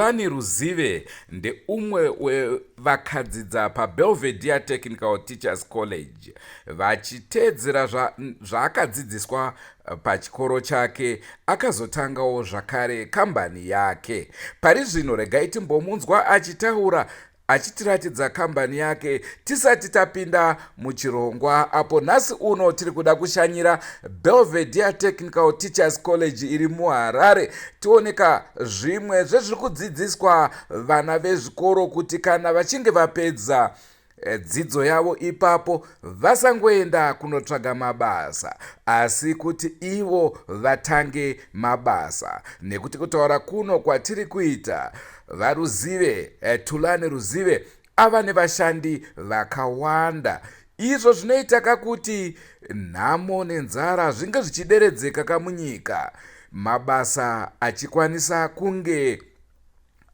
Thulani Ruzive ndeumwe wevakadzidza paBelvedere Technical Teachers College. Vachiteedzera zvaakadzidziswa pachikoro chake, akazotangawo zvakare kambani yake. Pari zvino regai timbomunzwa achitaura achitiratidza kambani yake tisati tapinda muchirongwa apo nhasi uno tiri kuda kushanyira Belvedere Technical Teachers College iri muHarare tioneka zvimwe zvezviri kudzidziswa vana vezvikoro kuti kana vachinge vapedza eh, dzidzo yavo ipapo vasangoenda kunotsvaga mabasa asi kuti ivo vatange mabasa nekuti kutaura kuno kwatiri kuita VaRuzive, eh, Thulani Ruzive ava nevashandi vakawanda izvo zvinoita kakuti nhamo nenzara zvinge zvichideredzeka kamunyika mabasa achikwanisa kunge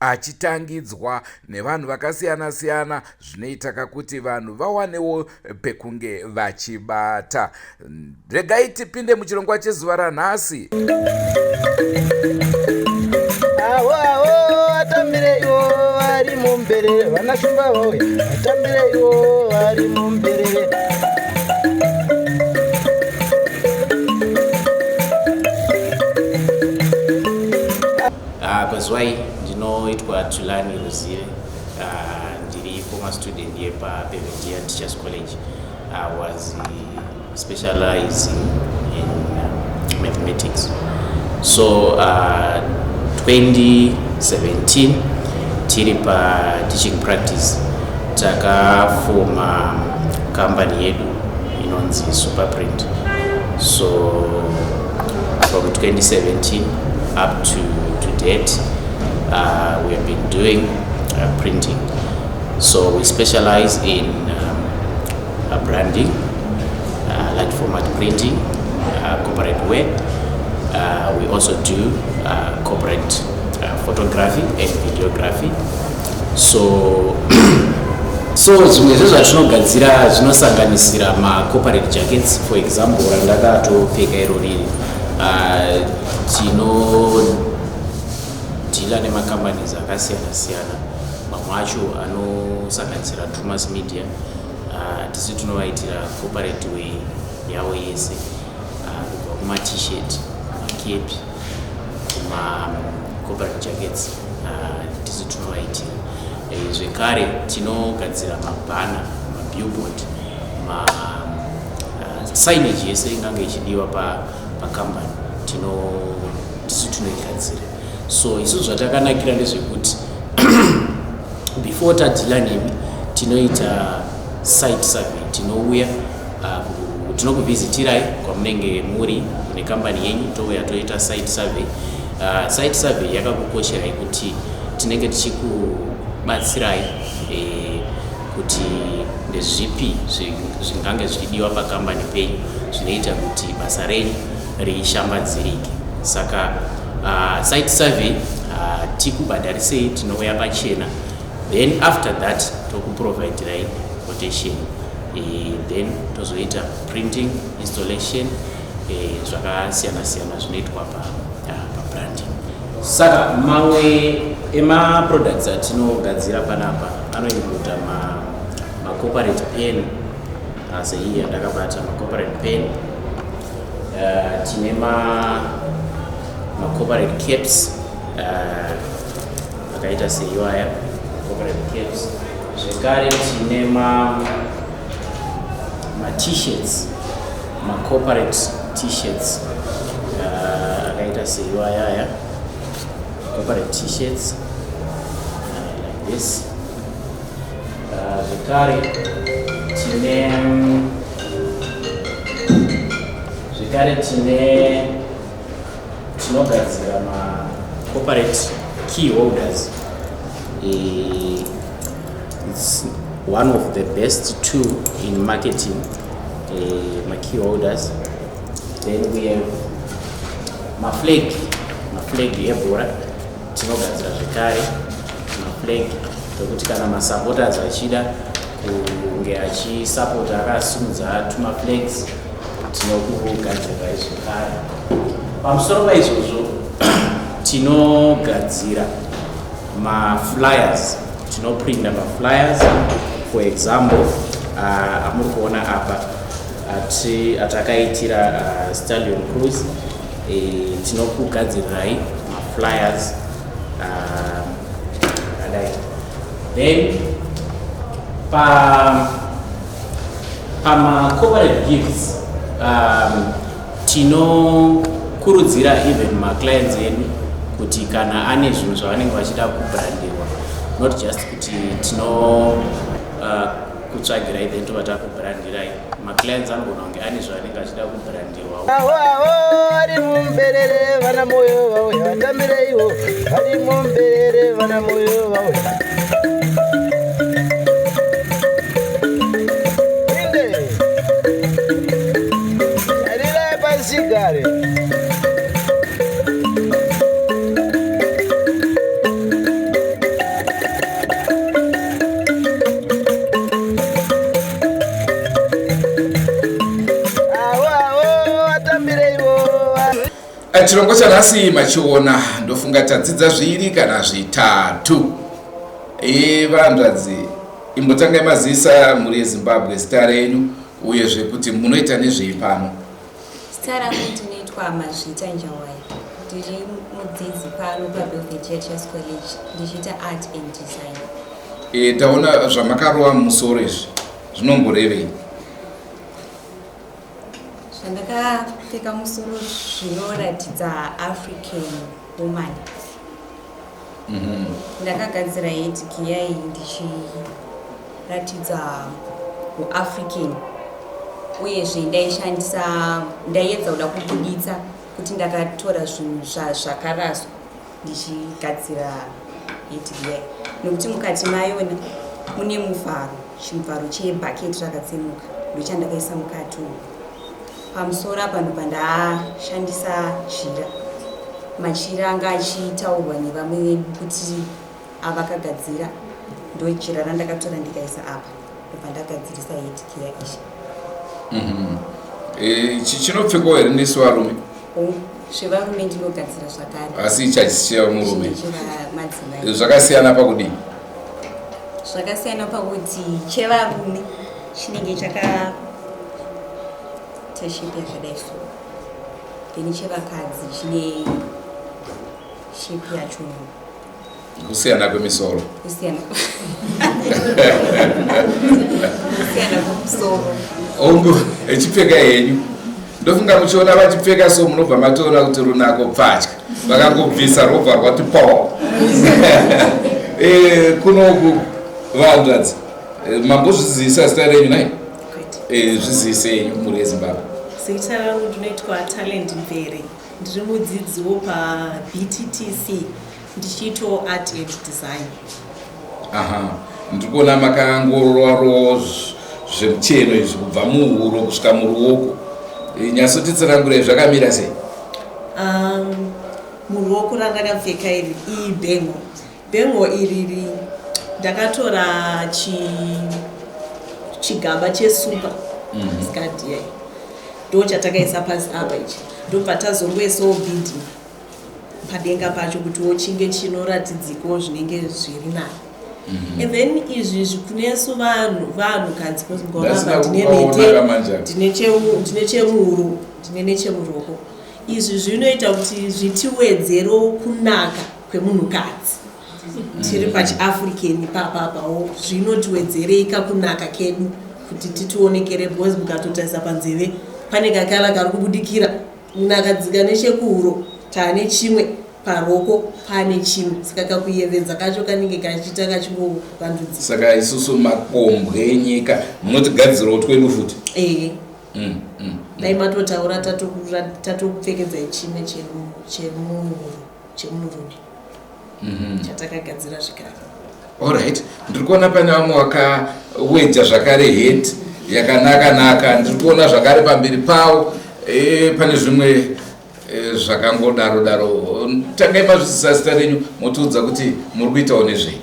achitangidzwa nevanhu vakasiyana siyana zvinoita kakuti vanhu vawanewo pekunge vachibata Regai tipinde muchirongwa chezuva ranhasi. Aho aho atambireiwo vari mumberere vana shumba vauya atambireiwo vari mumberere. Ah, kwazwai ndinoitwa Tulani Ruzive ah, ndiri former student yepa Belvedere Teachers College. I was specializing in mathematics. So 2017 tiri pa teaching practice takafoma company yedu inonzi Superprint. So from 2017 up to date we have been doing printing. So we specialize in branding, large format printing, corporate wear. We also do corporate photography and videography. So so zvimwe zvezvatinogadzira zvinosanganisira macorporate jackets, for example randakatopfeka iro riri. Tinodhila nemacompanies akasiyana siyana, mamwe acho anosanganisira Trumas Media. Tisu tinovaitira corporate wear yavo yese, kubva kuma-t-shirt, makepi, kuma-corporate jackets, tisu tinovaitira. Zvekare tinogadzira mabhana, mabillboard, ma signage yese ingange ichidiwa pakambani, tisu tinoigadzira. So isu zvatakanakira ndezvekuti before tadhila nemi tinoita site survey. Tinouya, tinokuvhizitirai kwamunenge muri nekambani yenyu, touya toita site survey. Site survey yakakukosherai kuti tinenge tichikubatsirai kuti ndezvipi zvingange zvichidiwa pakambani penyu zvinoita kuti basa renyu rishambadzirike. Saka site survey tikubhadharisei, tinouya pachena, then after that tokuprovidirai quotation, then tozoita printing, installation, zvakasiyana siyana zvinoitwa pabranding. Saka mamwe emaproducts atinogadzira panapa anoincluda macorporate pen, seiyi yandakabata, macorporate pen. Tine macorporate caps akaita seiwaya, corporate caps. Zvekare tine ma-t-shirts, macorporate t-shirts akaita seiwayaya, corporate t-shirts like this. Zvekare tine tinogadzira macorporate key holders. It's one of the best tool in marketing, makey holders. Then we have maflag, maflag ebhora tinogadzira zvekare, maflag ekuti kana masupporters achida kunge achisapota akasimudza tumaflags, tinokugadzirirai zvekare. Pamusoro paizvozvo tinogadzira Maflyers, tinoprinda maflyers, for example amuri kuona apa atakaitira Stallion Cruise. Tinokugadzirirai maflyers akadai. Then pama corporate gifts, tinokurudzira even maclients edu kuti kana ane zvinhu zvavanenge vachida kubrandirwa, not just kuti tino kutsvagirai then tobva takubrandirai. Maclients anogona kunge ane zvaanenge achida kubrandirwa. Aho aho, vari mumberere, vana moyo vauya, vatambireiwo vari mumberere, vana moyo vauya. Inde tarirai pasigare. Aho aho, vatambireiwo. Chirongwa chanhasi machiona, ndofunga tadzidza zviri kana zvitatu. Vanzvadzi, imbotangai mazivisa mhuri yeZimbabwe zita renyu, uyezve kuti munoita nezvei pano. Zita rangu ndinoitwa Mazvita Njawai. Ndiri mudzidzi pano paBelvedere Teachers College, ndichiita art and design. Taona zvamakarova mumusoro izvi, zvinomborevei? Zvandakapfeka musoro zvinoratidza African woman. Ndakagadzira headgear iyi ndichiratidza uAfrican, uyezve ndaishandisa, ndaiedza kuda kubuditsa kuti ndakatora zvinhu zvakaraswa ndichigadzira headgear, nekuti mukati mayona mune muvharo, chimuvharo chebhaketi rakatsemuka, ndochandakaisa mukati umu. Pamusoro apa ndobva ndashandisa jira, machira anga achitaurwa nevamwe vedu kuti avakagadzira, ndo jira randakatora ndikaisa apa, ndobva ndagadzirisa headgear ichi. Ichi chinopfekwawo here nesu varume? Zvevarume ndinogadzira zvakare. Asi ichi hachisi chemurume? Chevamadzimai. Zvakasiyana pakudii? Zvakasiyana pakuti chevarume chinenge chakaita shape yakadai so, then chevakadzi chine shape yacho. Kusiyana kwemisoro. Kusiyana kwemusoro. Ongo echipfeka henyu, ndofunga muchiona vachipfeka so munobva matoona kuti runako pfatya, vakangobvisa rwobva rwati po. Kunoku vanzvadzi, mambozvizivisa zita renyu nai? Zvizivise henyu mhuri yeZimbabwe. Zita rangu ndinoitwa Talent Mvere, ndiri mudzidziwo paBTTC, ndichiitawo art and design. Aha, ndiri kuona makangororwarowo zvemucheno izvi kubva muhuro kusvika muruoko. Nyatsotitsanangurei, zvakamira sei? Muruoko randakapfeka iri ibangle. Bangle iriri ndakatora chigaba chesupa skadhiya, ndo chatakaisa pasi apa ichi, ndobva tazongoisawo bead padenga pacho kutiwo chinge chinoratidzikawo zvinenge zviri nayo. And then izvi kunesu vanhu, vanhukadzi, Ndasina ndine kupaona mhete, kamanje. ndine chemuhuro, ndine nechemuruoko. Izvi zvinoita kuti zvitiwedzerewo kunaka kwemunhukadzi tiri pachiAfrican papapawo, zvinotiwedzereika kunaka kedu kuti titionekere, because mukatotarisa panzeve pane kakala kari kubudikira, munakadzika nechekuhuro taane chimwe, paroko pane chimwe, saka kakuyevedza kacho kanenge kachiita kachingovandudzika. Saka isusu makombwe enyika munotigadzirawo twedu futi? Ehe. Dai matotaura tatokupfekedzai chimwe chemuhuro chemurume chatakagadzira zvekare. Alright, ndiri kuona pane vamwe vakaweja zvakare hat yakanaka naka. Ndiri kuona zvakare pamberi pavo pane zvimwe zvakangodaro daro. Tangai mazvisisa zita renyu, motiudza kuti muri kuitawo nezvei.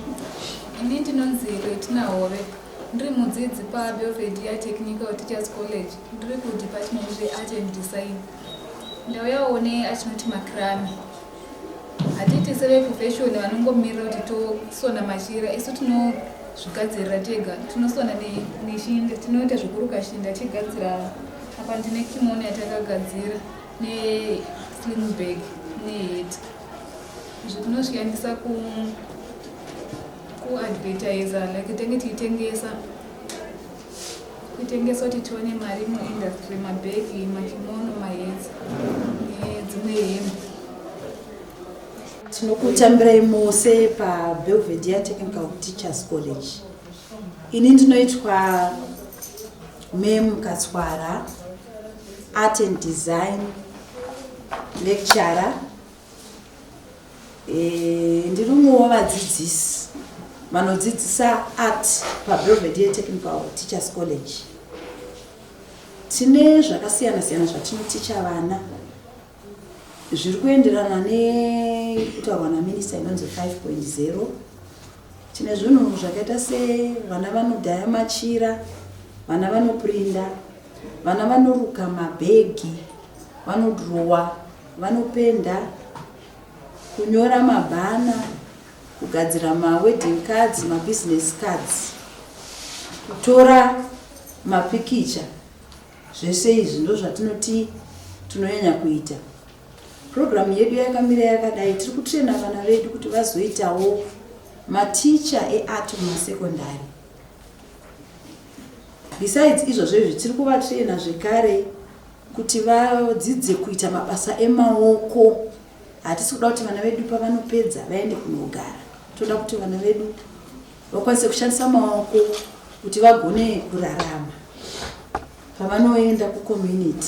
Ini ndinonzi Retina Hove, ndiri mudzidzi paBelvedere Technical Teachers College, ndiri kudepartment reart and design. Ndauyawo neachinoti macrame. Hatiiti sevekufeshoni vanongomirira kuti tosona machira, isu tinozvigadzirira tega. Tinosona neshinda, tinoita zvekuruka shinda tichigadzira. Apa ndine kimono yatakagadzira nesling bag nehat. Izvi tinozvishandisa kuadvertisa, like tenge tichitengesa, kutengesa kuti tione mari muindustry, mabhegi, makimono, mahats nedzimwe hembe. Tinokutambirai mose paBelvedere Technical Teachers College. Ini ndinoitwa Mem Katswara, art and design lecturer. Ndiri umwewo vadzidzisi vanodzidzisa art paBelvedere Technical Teachers College. Tine zvakasiyana siyana zvatinoticha vana zviri kuenderana nekutaurwa naminista inonzi 5.0. Tine zvinhu zvakaita sevana vanodhaya machira, vana vanoprinda, vana vanoruka mabhegi, vanodhurowa, vanopenda, kunyora mabhana, kugadzira mawedding cards, mabusiness cards, kutora mapikicha. Zvese izvi ndo zvatinoti tinonyanya kuita. Purogiramu yedu yakamira yakadai: tiri kutrena vana vedu kuti vazoitawo maticha eart mumasekondari. Besides izvozvo izvi, tiri kuvatrena zvekare kuti vadzidze kuita mabasa emaoko. Hatisi kuda kuti vana vedu pavanopedza vaende kunogara. Toda kuti vana vedu vakwanise kushandisa maoko kuti vagone kurarama pavanoenda kucommunity.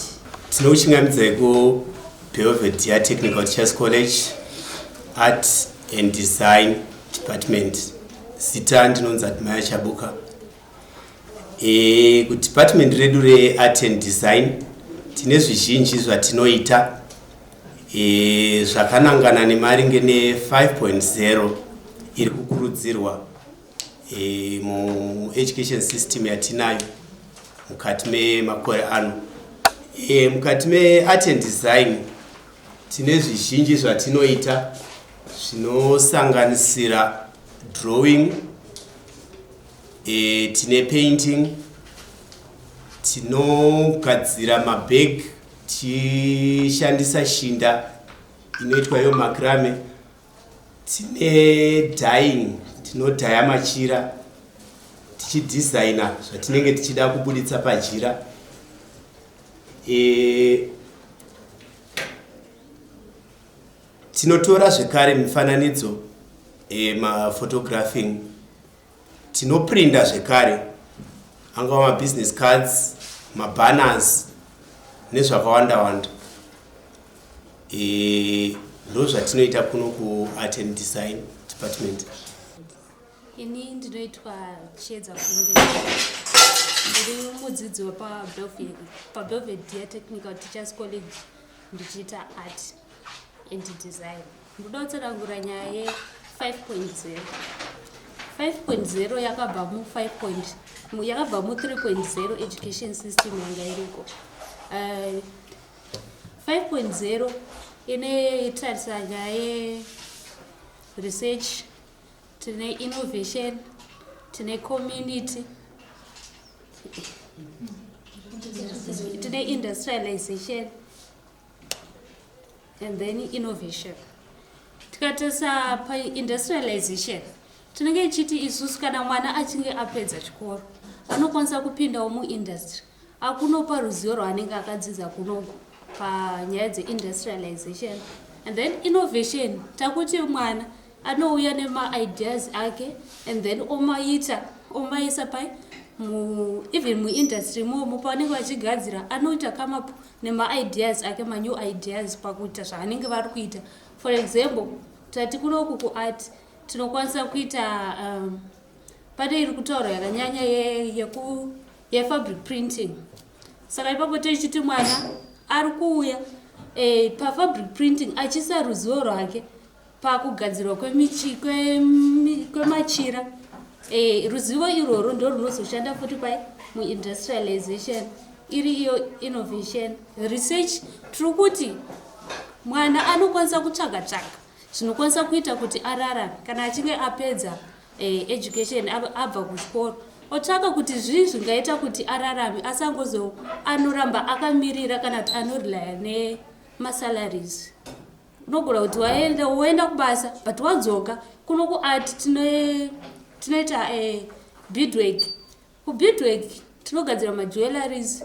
Tinokuchingamidzai kuBelvedere Technical Teachers College, Art and Design Department. Zita ndinonzi Admire Chabuka. Kudepartment redu reArt and Design tine zvizhinji zvatinoita zvakanangana nemaringe ne5.0 iri kukurudzirwa mueducation system yatinayo mukati memakore ano. Mukati meart and design tine zvizhinji zvatinoita zvinosanganisira drawing, tine painting, tinogadzira mabag tichishandisa shinda inoitwa iyo macrame, tine dyeing, tinodhaya machira tichidhizaina zvatinenge tichida kubuditsa pajira. Tinotora zvekare mifananidzo, maphotographing, tinoprinda zvekare angava mabusiness cards, mabanners nezvakawanda wanda. Ndo zvatinoita kuno kuArt and Design Department. Ini ndinoitwa Chiedza Kunge, ndiri mudzidzi wepaBelvedere Technical Teachers College, ndichiita art and design. Ndoda kutsanangura nyaya ye5.0. 5.0 yakabva mu5, yakabva mu3.0 education system yanga iriko. 5.0 inotarisa nyaya yeresearch, tine innovation, tine community, tine industrialization and then innovation. Tikatarisa paindustrialization, tinenge ichiti isusu kana mwana achinge apedza chikoro anokwanisa kupindawo muindustry, akunopa ruzivo rwaanenge akadzidza kunoku panyaya dzeindustrialization. And then innovation, takuti mwana anouya nemaideas ake and then omaita, omaisa pai mu, even muindustry imomo pavanenge vachigadzira, anoita come up nemaideas ake, manew ideas pakuita zvaanenge vari kuita. For example, tati kunoku kuart tinokwanisa kuita, pane iri kutaurwa yakanyanya yefabric printing. Saka ipapo tichiti mwana ari kuuya pafabric printing achiisa ruzivo rwake pakugadzirwa kwemachira. Ruzivo irworwo ndo runozoshanda futi pai muindustrialization, iri iyo innovation. Research, tiri kuti mwana anokwanisa kutsvaga tsvaga. zvinokwanisa kuita kuti ararame kana achinge apedza eh, education abva kuchikoro otsvaka kuti zvii zvingaita kuti ararame asangozo anoramba akamirira kana kuti anorelaya nemasalaries unogona kuti waenda woenda kubasa but wadzoka kuno kuart tinoita eh, beadwork kubeadwork tinogadzira majewelleries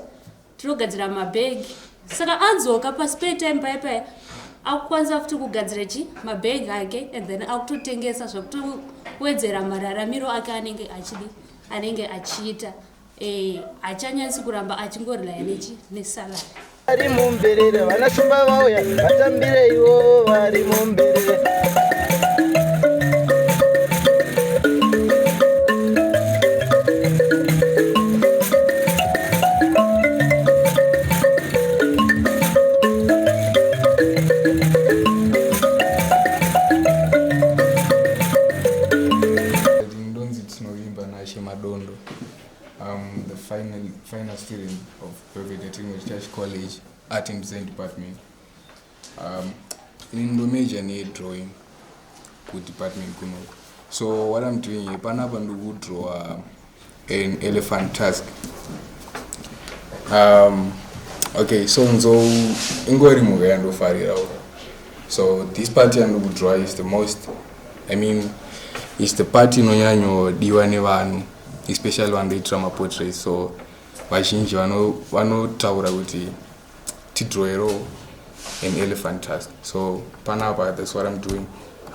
tinogadzira mabag saka adzoka paspare time paya paya akukwanisa futi kugadzira chi mabag ake and then akutotengesa zvakutowedzera mararamiro ake anenge achidi anenge achiita eh, hachanyanyisi kuramba achingorelaya nechi nesalary vari mumberere vana shumba vauya vatambireiwo vari mumberere Ndonzi Tinovimba Nashe Madondo. I'm the final, final student of Belvedere Technical Church College Art and Design Department. Um, ini ndomajor nedrawing kudepartment kunoku. So what I'm doing here, panapa ndikudrawa an elephant tusk. Um, okay, so nzou ingori mhuka yandofarirawo. So this part yandikudrawa is the most, I mean, is the part inonyanyodiwa nevanhu especially vanoitira maportraits so vazhinji vanotaura kuti tidrowerowo an elephant tusk so panapa that's what i'm doing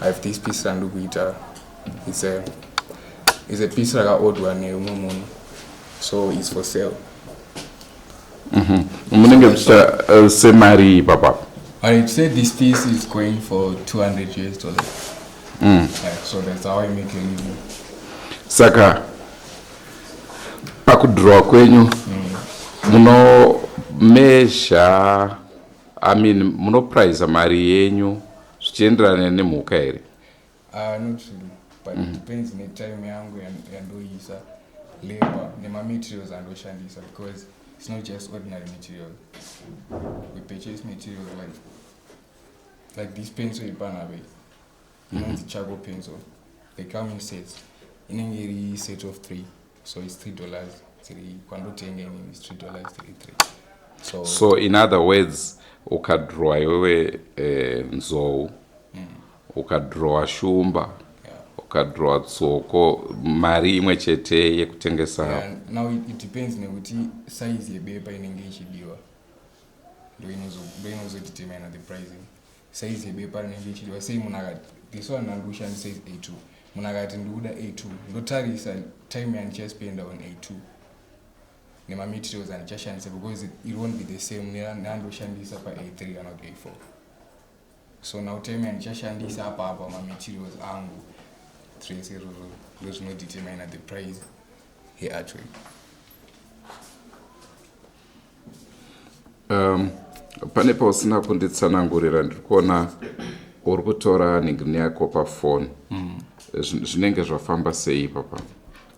i have this piece randikuita it's a, it's a piece rakaodwa neumwe munhu so it's for sale Munenge muchiita semari ipapa. Alright, say this piece is going for 200 US dollars. Yeah, so that's how I make a living. Saka pakudhirowa kwenyu munomezha I mean munopraiza mari yenyu zvichienderana nemhuka here? Not really, but it depends netime yangu yandoisa labor nemamaterials andoshandisa because it's not just ordinary materials. We purchase materials like this pencil ipanapa inonzi charcoal pencil. They come in sets. Inenge iri set of three, so it's $3. Three kwandotenga inini is $3 three three. So, So in other words ukadhirowa iwewe nzou ukadhirowa shumba ukadhirowa tsoko mari imwe chete yekutengesa Yeah, now it depends nekuti size yebepa inenge ichidiwa ndo inozodetermina the pricing size yebepa rinenge ichidiwa sei munhu akati this one handiushandisa is A2 munhu akati ndikuda A2 ndotarisa time yandichaspenda on A2 nemamaterials andichashandisa because it won't be the same neandoshandisa pa-A3 kana kuti A4 so now time yandichashandisa apapa mamaterials angu zvese izvozvo ndo zvinodetermina the price yeartwork. Pane pausina kunditsanangurira ndiri kuona uri kutora nhingirini yako pafoni. Zvinenge zvafamba sei ipapa?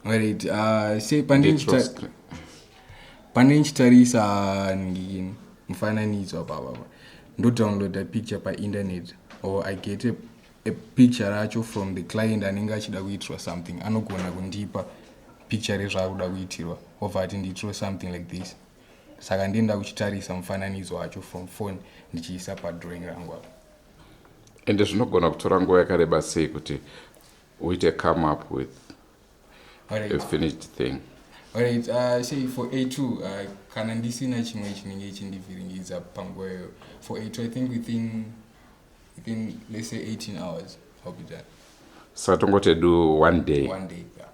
Alright, sei Nditro screen. Pane ndichitarisa ningini mufananidzo apapapa ndodownloada picture painternet or I get a picture racho from the client anenge achida kuitirwa something anogona kundipa picture rezvaakuda kuitirwa obva ati ndiitiro something like this saka ndienda kuchitarisa mufananidzo wacho from phone ndichiisa padrawing rangu apa. Ende zvinogona kutora nguva yakareba sei kuti uite come up with a finished thing? Alright, say for A2 kana ndisina chimwe chinenge chindivhiringidza panguva iyoyo for A2 I think within let's say 18 hours I'll be done. Saka tongoti do one day? One day, yeah.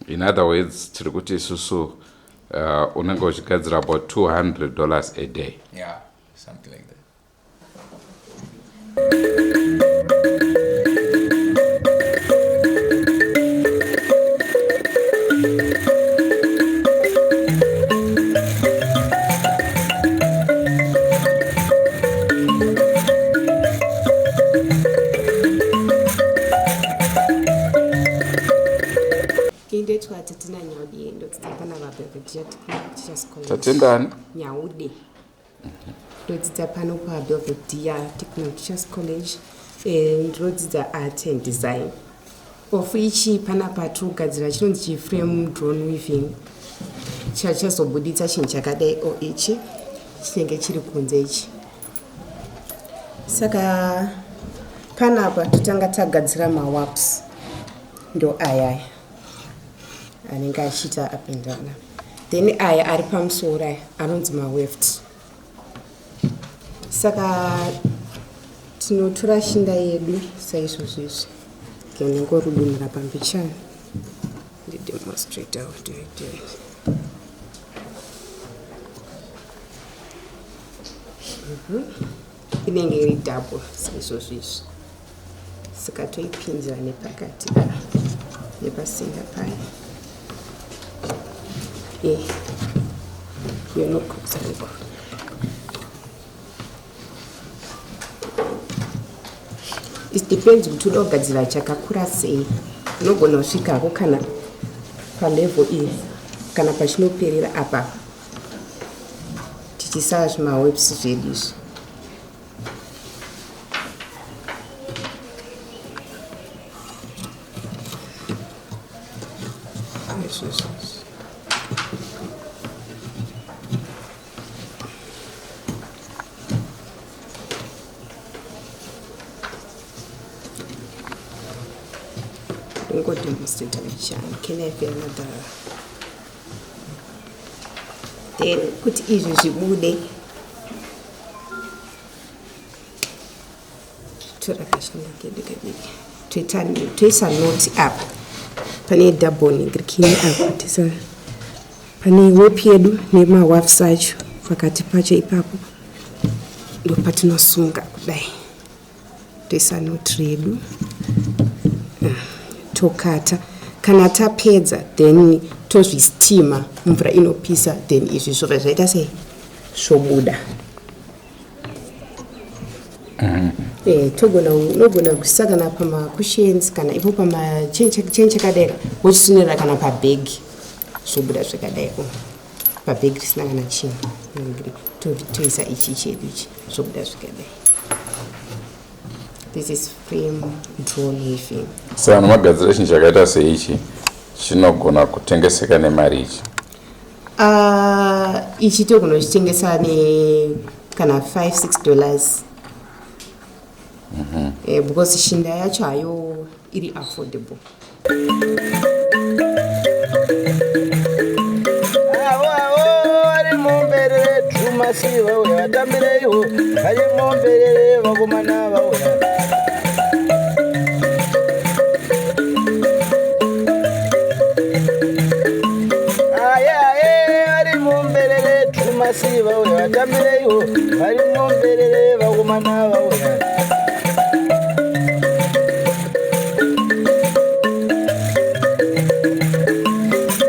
In other words tiri kuti isusu unenge uchigadzira about $200 a day? Yeah, something like that. Indoitwa Tatina Nyaude ndodzidza pana vaBelvedere Technical Teachers College. Tatendani? Nyaude. Ndodzidza pano paBelvedere Technical Teachers College. Eh, ndinodzidza art and design. Of ichi panapa tiri kugadzira chinonzi chiframe drone weaving. Chachazobuditsa chinhu chakadai o ichi chinenge chiri kunze ichi. Saka panapa totanga tagadzira mawaps ndo ayaya anenge achiita up and down then aya ari pamusoro aya anonzi maweft saka tinotora shinda yedu saizvozvo izvi ndinongorudunura pambichana ndidemonstrate how do I do it. Inenge iri double saizvozvo izvi saka toipinzira nepakati nepasinga paya eh, yonokuzariko it depends kuti uda kugadzira chakakura sei unogona kusvikako kana palevel iyi kana pachinoperera apa tichisaa zvimawebs zvedu izvi Ndingodemonstrate mbichana. Can I have another? Then kuti izvi zvibude tora kashanda kedu kadiki toisa noti apa pane double nigirikini apa toisa pane wep yedu nemawafs acho pakati pacho ipapo ndopatinosunga kudai toisa noti redu tokata kana tapedza then tozvistima mvura inopisa then izvi zvobva zvaita sei zvobuda Eh, togona unogona kuisa kana pamacushions kana ipo pamachenyi chakadai wochisunira kana pabhegi zvobuda zvakadai o pabhegi risina kana chinhu toisa ichi chedu ichi zvobuda zvakadai. This is frame drawn weaving. Saka nomagadzira chinhu chakaita seichi chinogona kutengeseka nemari ichi? Ichi togona kuchitengesa ne kana 5 6 dollars. Because shinda yacho hayo iri affordable. Avo avo vari mumberere dhumasi vauya vatambireiwo vari mumberere vakomana vauya. Aye aye vari mumberere dhumasi vauya vatambireiwo vari mumberere vakomana vauya.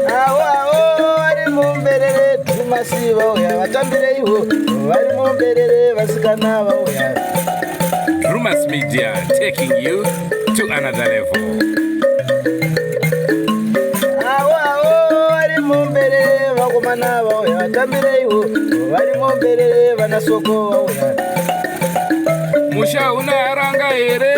Avo avo vari mumberere dhumasi vauya vatambireiwo vari mumberere vasikana vauya. Drumas Media taking you to another level. Avo avo vari mumberere vakomana vauya vatambireiwo vari mumberere vanasoko vauya. Musha una haranga here?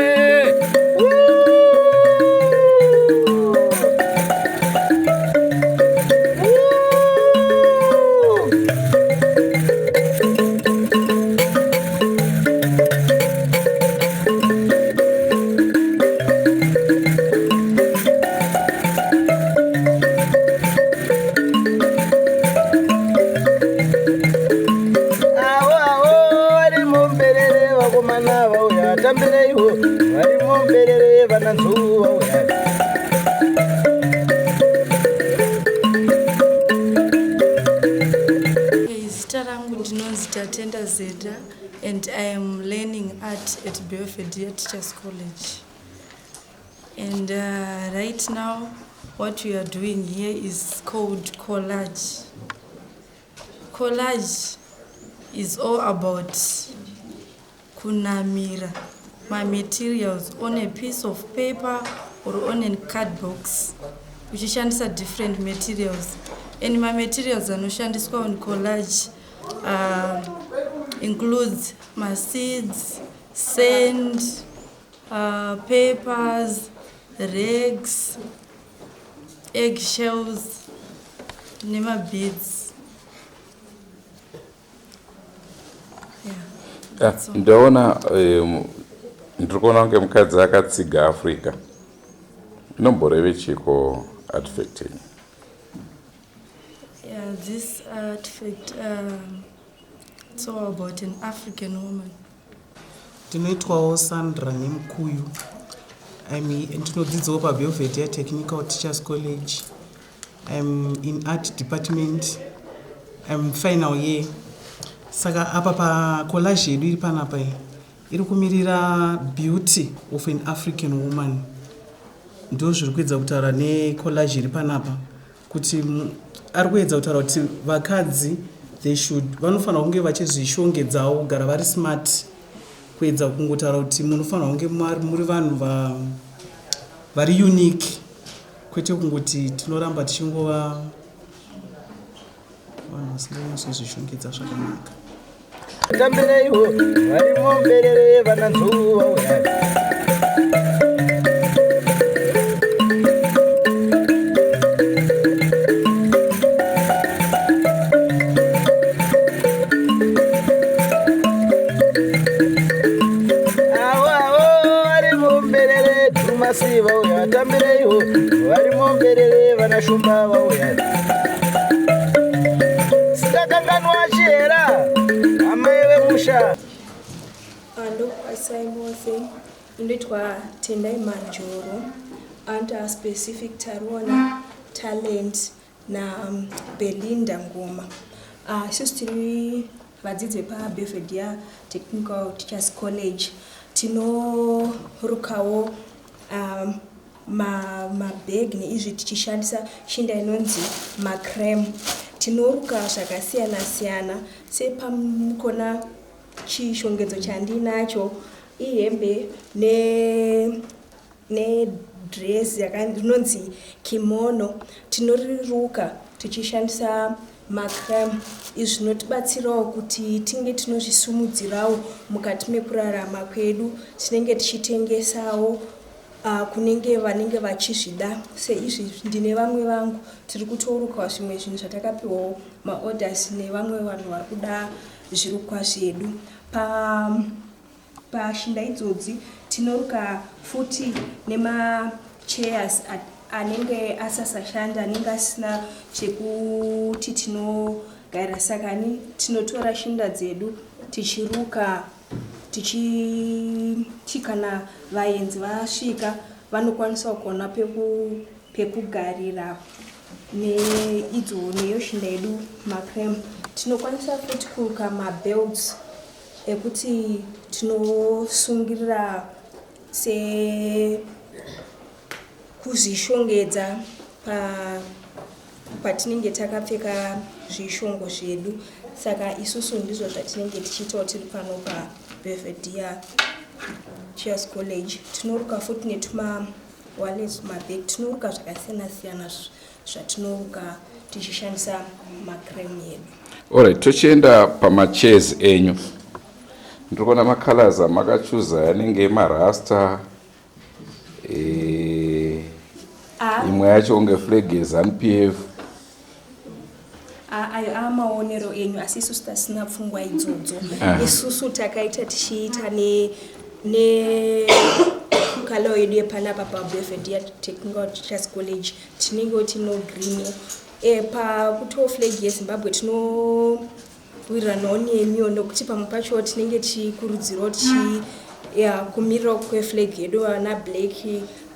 Avo avo vari mumberere vakomana vauya vatambireiwo vari mumberere vananzou vauya. Zita rangu ndinonzi Tatenda Zeda and I am learning art at Belvedere Teachers College. And right now what we are doing here is called collage. Collage is all about kunamira materials on a piece of paper or on a cardbox uchishandisa different materials. And materials anoshandiswa on collage includes maseeds, sand, papers, rags, egg shells nemabeads. Yeah, ndaona ndiri kuona kunge mukadzi akatsiga Africa. Inomboreve chiko artifact yenyu? Yeah, this artifact, it's all about an African woman. Ndinoitwawo Sandra Nemukuyu. Ndinodzidzawo paBelvedere Technical Teachers College. I'm in art department. I'm final year. Saka apa pacollage yedu iri panapa iyi iri kumirira beauty of an African woman. Ndo zviri kuedza kutaura necollage iri panapa kuti ari kuedza kutaura kuti vakadzi they should vanofanira kunge vachizvishongedzawo, kugara vari smart, kuedza kungotaura kuti munofanira kunge muri vanhu vari unique, kwete kungoti tinoramba tichingova vanhu vasinganyatsozvishongedza zvakanaka. Tambireiwo varimo muberere vana Nzou vauya. Avo avo vari muberere Dhumasi vauya. Tambireiwo varimo muberere vana Shumba vauya. Sitakanganwa Chihera amai vemusha. Ndokwasai mose. Inoitwa Tendai Manjoro under specific Taruona Talent naBelinda Ngoma. Isusu tiri vadzidzi vepaBelvedere Technical Teachers College. Tinorukawo mabhegi neizvi tichishandisa shinda inonzi macrame. Tinoruka zvakasiyana siyana, sepamukona chishongedzo chandinacho ihembe nedress rinonzi kimono. Tinoriruka tichishandisa macrame. Izvi zvinotibatsirawo kuti tinge tinozvisumudzirawo mukati mekurarama kwedu. Tinenge tichitengesawo kunenge vanenge vachizvida. Seizvi ndine vamwe vangu tiri kutorukawo zvimwe zvinhu zvatakapiwawo maorders nevamwe vanhu vari kuda zvirukwa zvedu. Pashinda idzodzi tinoruka futi nemachairs anenge asasashanda, anenge asina chekuti tinogarira, saka tinotora shinda dzedu tichiruka, tichiti kana vaenzi vasvika vanokwanisawo kuona pekugarira neidzo neyo shinda yedu macrame. Tinokwanisa futi kuruka mabelts ekuti tinosungirira sekuzvishongedza patinenge takapfeka zvishongo zvedu. Saka isusu ndizvo zvatinenge tichiitawo tiri pano paBelvedere Teachers College. Tinoruka futi netuma wallets, mabag. Tinoruka zvakasiyana siyana zvatinoruka tichishandisa macrame yedu. Alright, tochienda pamachairs enyu. Ndiri kuona macolors amakachuza anenge emarasta, imwe yacho kunge flag yeZANU PF. Ayo amaonero enyu, asi isusu tasina pfungwa idzodzo. Isusu takaita tichiita necolour yedu yepanapa paBelvedere Technical Teachers College. Tinenge tino green pakutiwo flag yeZimbabwe. Tinowiriranawo nemiwo nokuti pamwe pacho tinenge tichikurudzirawo tichi kumirirawo kweflag yedu, ana black,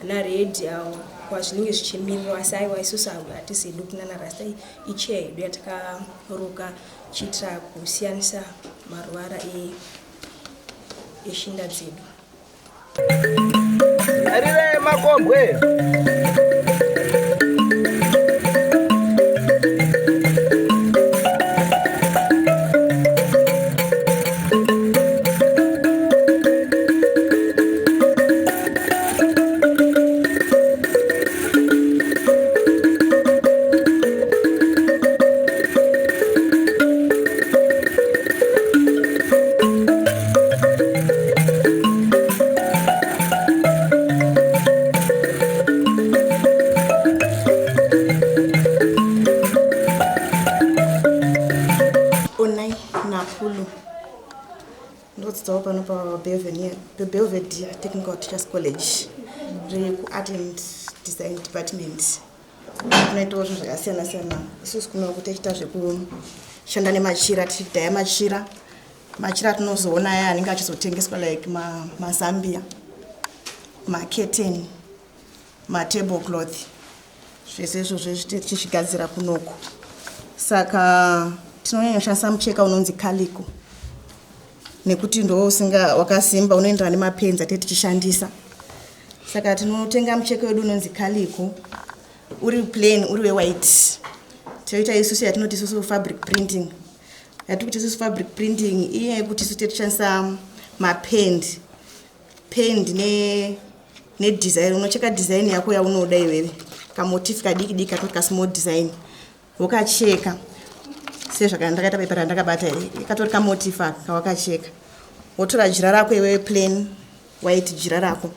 ana red, awo kwazvinenge zvichimirirawo. Asi aiwa, isusu hatisi hedu kunana rasta. Ichair yedu yatakaruka chiitira kusiyanisa maruvara eshinda dzedu. Arirai makombwe. Ndodzidzawo pano paBelvedere Technical Teachers College riri kuArt and Design Department. Tinoitawo zvinhu zvakasiyana siyana. Isusu kuno tichiita zvekushanda nemachira, tichidhaya machira. Machira atinozoona aya anenge achizotengeswa like mazambia, maketeni, matable cloth, zvese izvozvo tichizvigadzira kunoku. Saka tinonyanya kushandisa mucheka unonzi calico nekuti ndo usinga wakasimba, unoenderana nemapenzi atee tichishandisa. Saka tinotenga mucheka wedu unonzi calico uri plain, uri wewhite. Toita isusu yatinoti isusu fabric printing. Yatiri kuti isusu fabric printing inyaya yekuti isu tichishandisa mapendi pendi nedesign. Unocheka design yako yaunoda iwewe, kamotif kadiki diki katoti kasmall design, wokacheka sezvakandakaita pepa randakabata iri, katori kamotif aka kawakacheka. Wotora jira rako iwewe, plain white jira rako,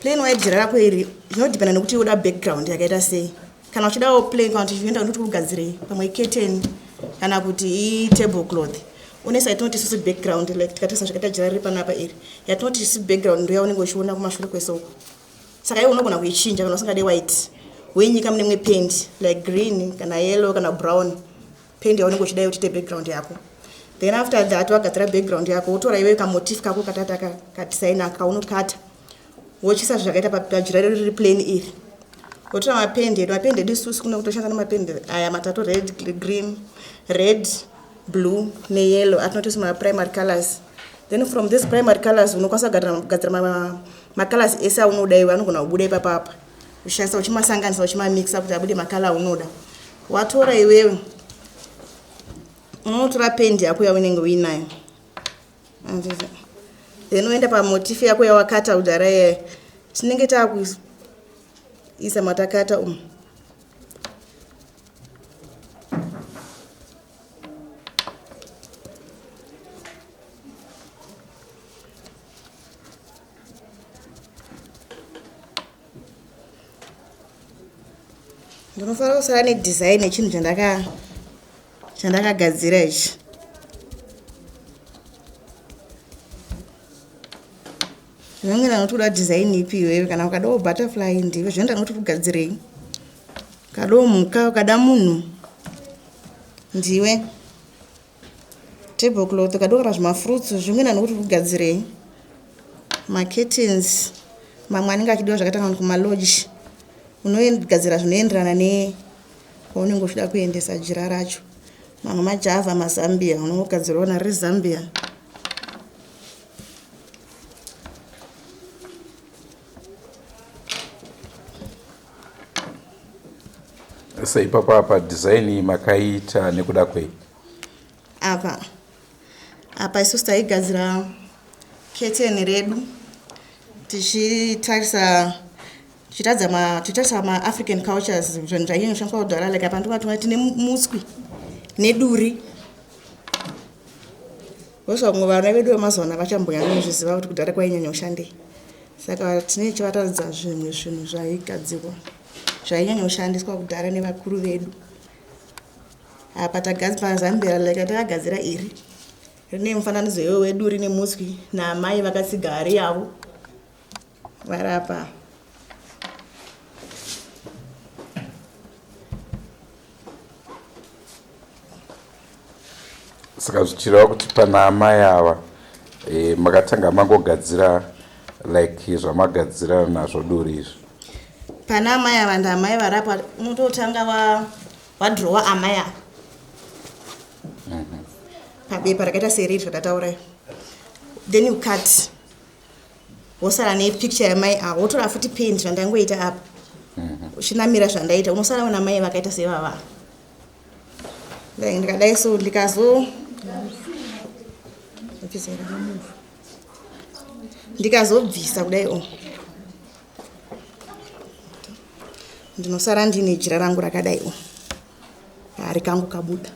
plain white jira rako iri. Zvinodhipenda nekuti uda background yakaita sei. Kana uchidawo plain, kana kuti uchienda kuti ugadzirei, pamwe curtain kana kuti itable cloth, unoisa yatinoti isusu background. Like tikatarisa zvakaita jira riri panapa iri, yatinoti isusu background ndo yaunenge uchiona kumashure kwese uko. Saka iwe unogona kuichinja. Kana usingade white, woinyika mune imwe paint like green kana yellow kana brown paint yaunenge uchida uchiite background yako. Then after that wagadzira background yako, wotora iwewe kamotif kako katata kadesign aka kaunokata, wochisa zvakaita pajira redu riri plain iri. Wotora mapendi edu. Mapendi edu isusu kuno kutoshandisa nemapendi aya matatu: red, green, red, blue neyellow, atinoti isu maprimary colors. Then from this primary colors unokwanisa kugadzira macolors ese aunoda iwe, anogona kubuda ipapapa, uchishandisa, uchimasanganisa, uchimamixa kuti abude makala aunoda. Watora iwewe, unotora pendi yako yaunenge uinayo, then uenda pamotif yako yawakata kudhara iyayo. Tinenge taakuisa matakata umu. Ndinofanira kusara nedesign yechinhu chandakagadzira ichi. Zvinongenda nokuti uda design ipi iwewe. Kana ukadawo butterfly, ndiwe. Zvinoenda nokuti kugadzirei. Ukadawo mhuka, ukada munhu, ndiwe. Table cloth, ukadawo kana zvimafruits, zvingoenda nokuti kugadzirei. Macurtains mamwe anenge achidiwa zvakaita kana kumalodge, unogadzira zvinoenderana nekwaunenge uchida kuendesa jira racho. Mamwe majava, mazambia, unongogadzirawo na riri zambia. Seipapo apa design iyi makaita nekuda kwei? Apa isusu taigadzira keteni redu tichitarisa, tichitaridza tichitarisa maAfrican cultures, zvinhu zvainyanya kushandiswa kudhara. Like apa ndokatona tine muswi neduri. Vose vamwe vana vedu vemazuva ano havachambonyanyozviziva kuti kudhara kwainyanya kushandei. Saka tinenge tichivataridza zvimwe zvinhu zvaigadzirwa, zvainyanya kushandiswa kudhara nevakuru vedu. Apa tagadzira zambia like takagadzira iri rine mufananidzo iwe weduri nemuswi naamai vakatsiga hari yavo vari apa. Saka zvichireva kuti pana amai ava makatanga mangogadzira like zvamagadzira nazvo duri izvi? Pana amai ava, ndaamai vari apa. Unototanga wadhirowa amai ava pabepa rakaita seriri zvatataurayo, then you cut, wosara nepicture yamai ava. Wotora futi paint zvandangoita apa, uchinamira zvandaita, unosara una mai vakaita sevava. Like ndikadai so, ndikazobvisa kudai o, ndinosara ndine jira rangu rakadai o, hari kangu kabuda.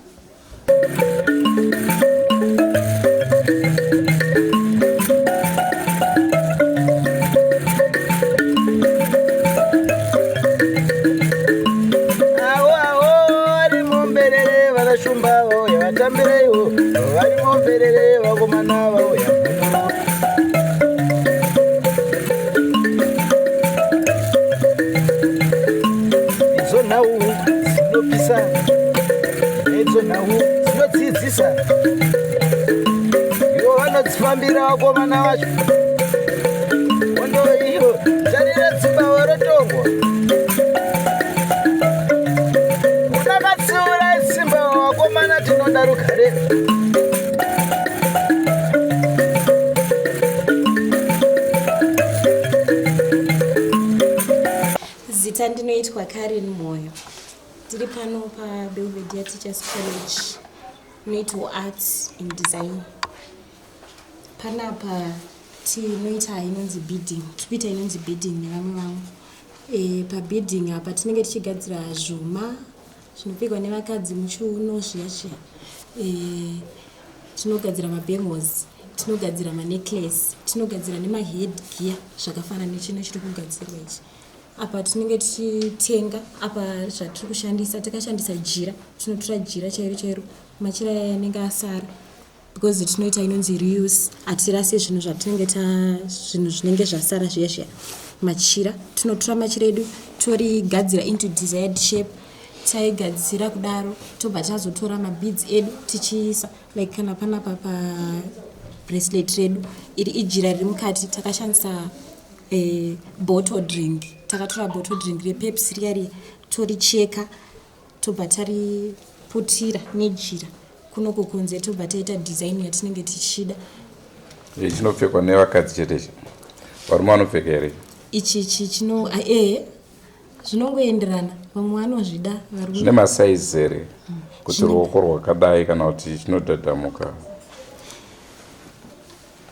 Awo awo, vari mumberere, vakashumba vauya, vatambireiwo. Vari mumberere, vakomana vauya. vakomana vacho hondo iyo tarira dzimba rotongwa unakatsiura simba vakomana tinoda rugare. Zita ndinoitwa Karen Moyo, ndiri pano paBelvedere Teachers College, inoitwa Arts in Design. Panapa tinoita inonzi beading, tiri kuita inonzi beading nevamwe vangu. Pabeading apa tinenge tichigadzira zvuma zvinopfekwa nevakadzi muchiuno zviya zviya. Tinogadzira mabangles, tinogadzira manecklace, tinogadzira nemahead gear zvakafanana nechino chiri kugadzirwa ichi. Apa tinenge tichitenga, apa zvatiri kushandisa takashandisa jira, tinotora jira chairo chairo, machira aya anenge asara, because tinoita inonzi reuse, hatirase zvinhu zvatinenge ta zvinhu zvinenge zvasara zviya zviya. Machira, tinotora machira edu torigadzira into desired shape, taigadzira kudaro tobva tazotora mabeads edu tichiisa, like kana panapa pabracelet redu iri ijira riri mukati, takashandisa bottle drink, takatora bottle drink rePepsi riya riya, toricheka, tobva tariputira nejira kunoko kunze, tobva taita design yatinenge tichida. Chinopfekwa nevakadzi chete ichi, varume vanopfeka here? Ichi ichi chino ehe, zvinongoenderana, vamwe vanozvida varume. Zvine masaizi here, kuti ruoko rwakadai kana kuti chinodhadhamuka?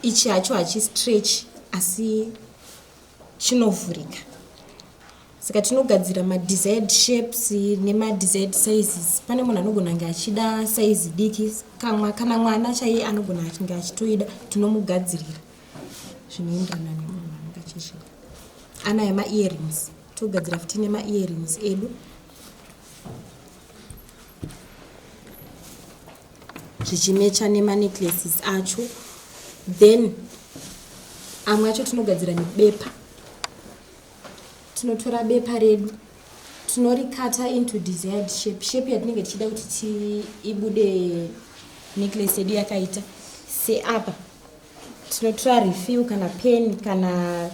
Ichi hacho hachistretch, asi chinovhurika, saka tinogadzira madesired shapes nemadesired sizes. Pane munhu anogona kunge achida saizi diki, kamwa kana mwana chaiye anogona kunge achitoida, tinomugadzirira zvinoenderana nemunhu anenge achizvida. Anayo maearrings, togadzira futi nemaearrings edu zvichimecha nemanecklaces acho. Then amwe acho tinogadzira nebepa, tinotora bepa redu tinorikata into desired shape, shape yatinenge tichida kuti ibude necklace yedu yakaita seapa. Tinotora refill kana pen kana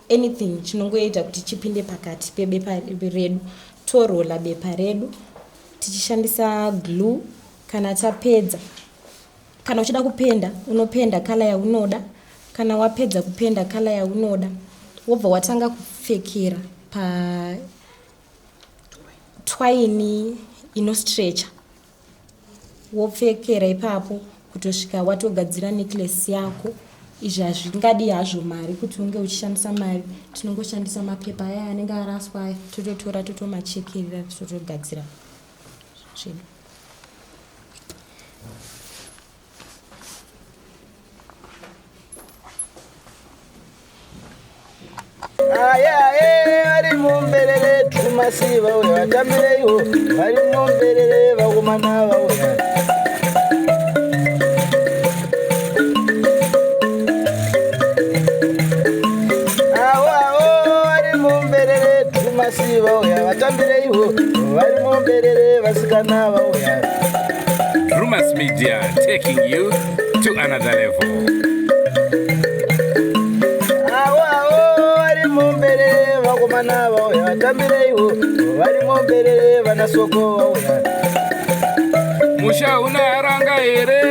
anything chinongoita kuti chipinde pakati pebepa redu, torola bepa redu tichishandisa glue. Kana tapedza, kana uchida kupenda unopenda colour yaunoda. Kana wapedza kupenda colour yaunoda, wobva watanga kupfekera patwaini inostretcha, wopfekera ipapo kutosvika watogadzira necklace yako. Izvi hazvingadi hazvo mari kuti unge uchishandisa mari, tinongoshandisa mapepa aya anenge araswa aya, tototora totomachekerera, totogadzira zvedu. Aye aye, vari mumberere Dhumasi vauya, vatambireiwo vari mumberere vakomana vauya. Awo awo, vari mumberere Dhumasi vauya, vatambireiwo vari mumberere vasikana vauya. Drumas Media, taking you to another level. Awo awo, vari mumberere vakomana vauya, vatambireiwo vari mumberere vanasoko vauya. Musha una haranga here?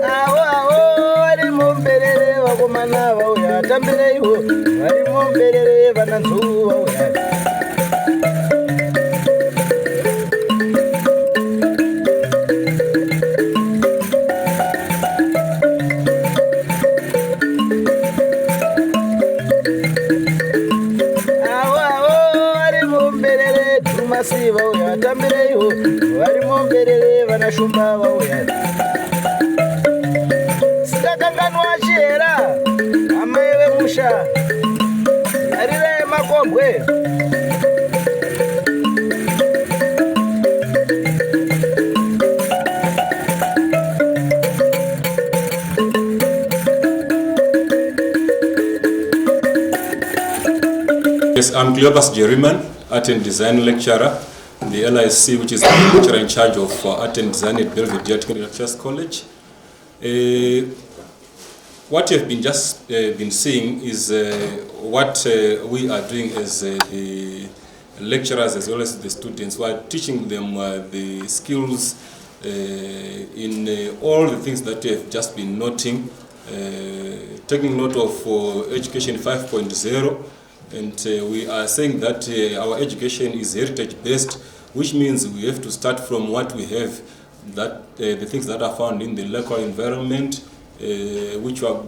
Awo awo, vari mumberere vakomana vauya, vatambireiwo vari mumberere vananzou vauya. Awo awo, vari mumberere Dhumasi vauya, vatambireiwo vari mumberere vanashumba vauya. Sitakanganwa chihera, amai vemusha, arirai makombwe. Yes, I'm Cleopas Jeriman, Art and Design lecturer in the LIC, which is the lecturer in charge of Art and Design at Belvedere Technical Teachers College. What you've been just been seeing is what we are doing as the lecturers as well as the students. We are teaching them the skills in all the things that you have just been noting, taking note of Education 5.0, and we are saying that our education is heritage-based, which means we have to start from what we have, that the things that are found in the local environment, which we are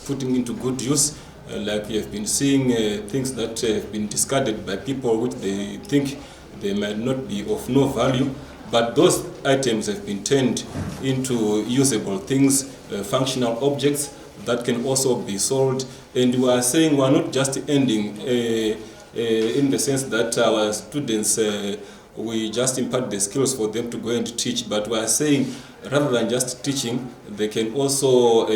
putting into good use, like you have been seeing things that have been discarded by people which they think they might not be of no value, but those items have been turned into usable things, functional objects that can also be sold. And we are saying we are not just ending in the sense that our students, we just impart the skills for them to go and teach, but we are saying rather than just teaching, they can also